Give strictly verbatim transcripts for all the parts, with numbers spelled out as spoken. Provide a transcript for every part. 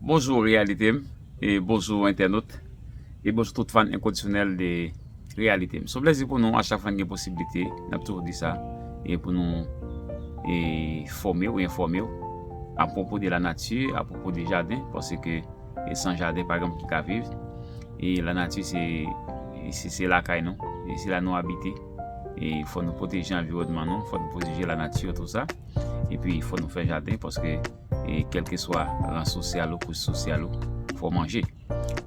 Bonjou Reyalite m, e bonjou entènot, e bonjou tout fan enkondisyonèl de Reyalite m. Se yon plezi pou nou a chak fwa n gen posiblite, n ap toujou di sa, e pou nou e fòme w e enfòme w apwopo de lanati, apwopo de jaden, paske e san jaden pa gen moun ki ka viv. E lanati se, se, se lakay nou, e se la nou abite. E fò nou pwoteje anviwònman nou, fò nou pwoteje lanati tou sa. Epi fò nou fè jaden paske e kèlkeswa ran sosyal ou, kouch sosyal ou, fò w manje.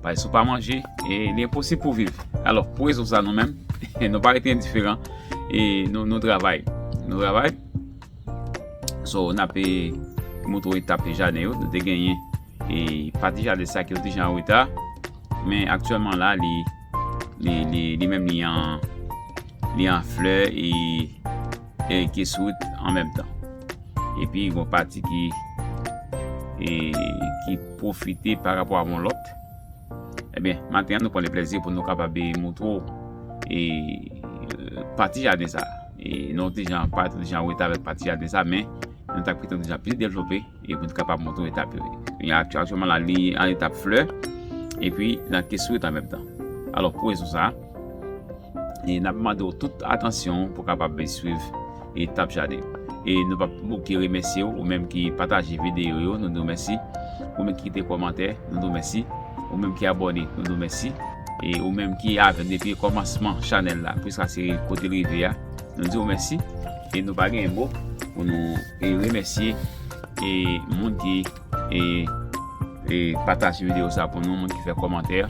Paske si w pa manje, e li enposib pou w viv. Alò, pou rezon sa nou menm, nou pa rete endiferan, e nou, nou travay. Nou travay. So, n ap e moutre w etap jaden yo. Nou te genyen e pati jaden sa ki yo te jan an reta. Men aktyèlman la, li, li, li, li menm li an, li an flè e, e ki sou wout an menm tan. Epi, gon pati ki, e, ki pwofite pa rapò a yon lòt. Ebyen, maten an, nou pran le plezi pou nou kapab e moutre w e pati jaden sa. E nou te jan, pa te jan rete avèk pati jaden sa, men nou t ap kite nou te jan plis devlope e pou nou kapab moutre w etap yo. E akty-, aktyèlman la, li an etap flè, epi nan keswit an menm tan. Alò, pou rezon sa, e n ap mande w tout atansyon pou kapab swiv etap jaden. E nou p ap bouke remèsye w, ou menm ki pataje videyo yo, nou di w mèsi. Ou menm ki kite kòmantè, nou di w mèsi. Ou menm ki abòne, nou di w mèsi. E ou menm ki avè n depi kòmansman chanèl la, jiska se kote l rive a, nou di w mèsi. E nou pa gen mo pou nou e remèsye e moun ki e, e pataje videyo sa pou nou, moun ki fè kòmantè,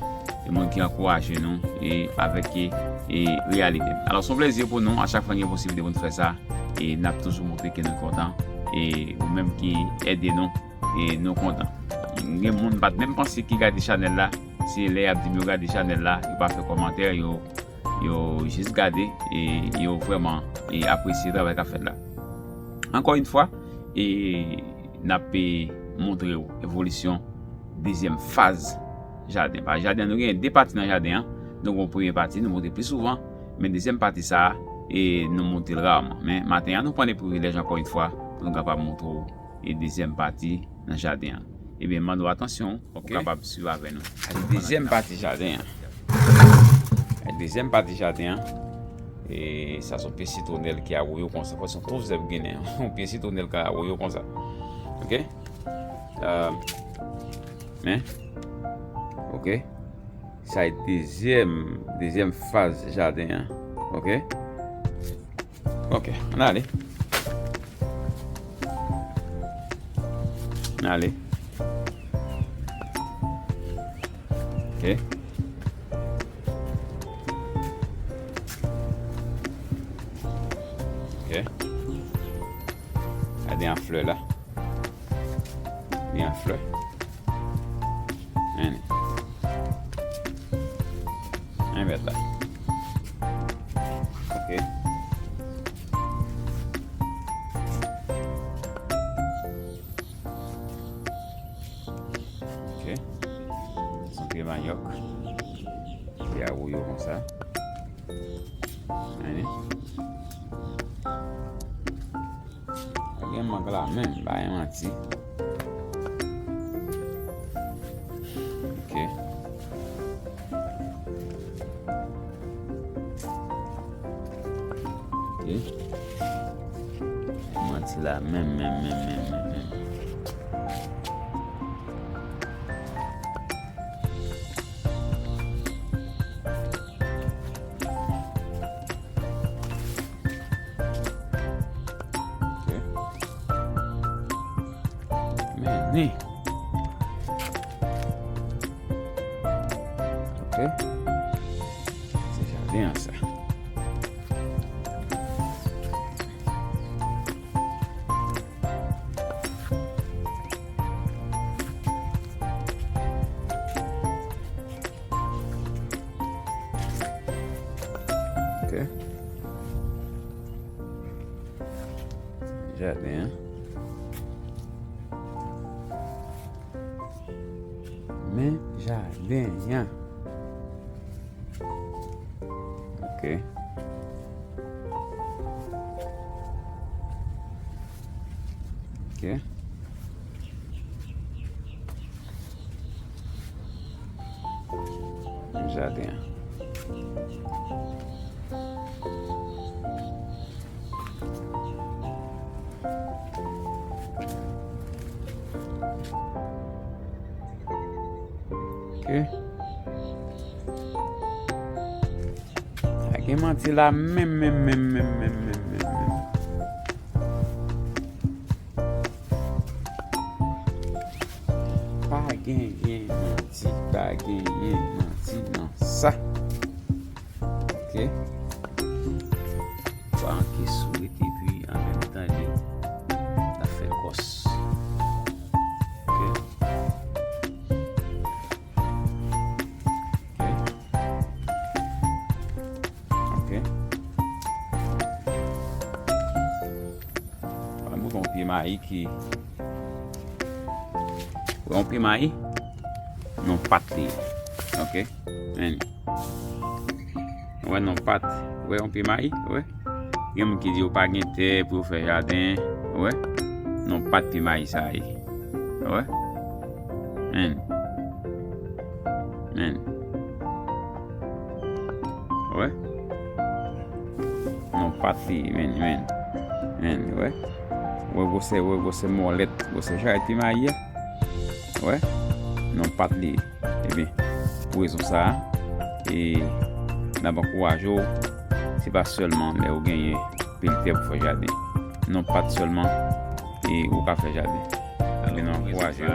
e moun ki ankouraje nou e avèk e, e Reyalite m. Alò, se yon plezi pou nou a chak fwa n gen posiblite pou nou fè sa. E n ap toujou montre ke nou kontan. E ou menm ki ede nou, e nou kontan. Gen moun m pa t menm panse ki gade chanèl la. Se lè y ap di m yo gade chanèl la, yo pa fè kòmantè, yo, yo jis gade e yo vrèman e apresye travay k ap fèt la. Ankò yon fwa, e n ap e moutre w evolisyon dezyèm faz jaden. Pa jaden, nou gen de pati nan jaden an. Nou gen yon premye pati, nou montre pli souvan, men dezyèm pati sa a, e nou montre l raman. Men maten an, nou pran le privilèj ankò yon fwa pou nou kapab moutre w e dezyèm pati nan jaden an. Ebyen, mande w atansyon pou w kapab swiv avè nou. Dezyèm pati jaden an. Dezyèm pati jaden an. E sa se yon pye sitwonèl ki awoyo konsa. Fò se yon pav zèb ginen. Yon pye sitwonèl ka awoyo konsa. Oke? Euh, men, oke. Sa e dezyèm, dezyèm faz jaden an. Oke? Oke, ann ale. Ann ale. Oke. Oke. Gade yon flè la. Li an flè. Men li. Men bèt la. Oke. Oke. Son pye manyòk. Li awoyo konsa. Men li. Pa gen mang la menm, pa gen manti. Oke. Oke. Manti la menm, menm, menm, menm, menm, menm. Oke. Men ni. Oke. Se jaden an sa. Oke. Jaden an. Men jaden an. Oke. Oke. Jaden an. Ok. Pa gen manti la menm, menm, menm, menm, menm, menm, menm, menm. Pa genyen manti, pa genyen manti nan sa. Ok. Pran ki sourit epi an menm tan li ta fè kòs. Ok. Ok. Ok. An nou fè yon pye mayi ki. Wè yon pye mayi? Non pat li. Ok. Men. Wè non pat. Wè yon pye mayi? Wè. Gen moun ki di yo pa gen tè pou yo fè jaden. Wè. Non pat pye mayi sa ye. Wè. Men. Men. Wè. Non pat li, men, men. Men, wè. Wè gwosè, wè gwosè mòlèt, gwosè jarèt pye mayi a. Wè. Non pat li. Ebyen, pou rezon sa a, e n ap ankouraje w, se pa sèlman lè ou genyen pil tè pou fè jaden. Non pat sèlman, e ou ka fè jaden. Ebyen, nou ankouraje w.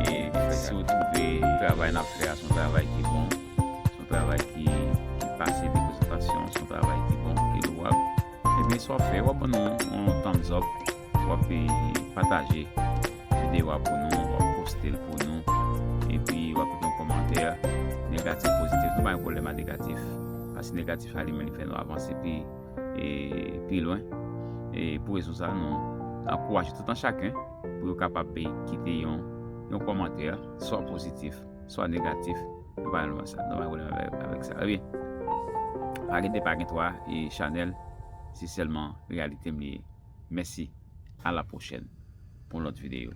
E si w twouve travay n ap fè a se yon travay ki bon, se yon travay ki, ki pase de prezantasyon, se yon travay ki bon, ki lwab, ebyen, sa w ap fè, w ap ban nou yon thumbs up, w ap, e, pataje videyo a pou nou, w ap poste l pou nou, epi w ap kite yon kòmantè, negatif, pozitif, nou pa gen pwoblèm a negatif, paske negatif la li menm li fè nou avanse pi, e, pi lwen. E pou rezon sa, nou ankouraje tout an chaken pou yo kapab, e, kite yon, yon kòmantè, swa pozitif, swa negatif, nou pa gen pwoblèm sa, nou pa gen pwoblèm avèk, avèk sa. Ebyen, pa gen de, pa gen twa, e chanèl, se sèlman reyalite m li ye. Mèsi, a la pwochèn pou yon lòt videyo.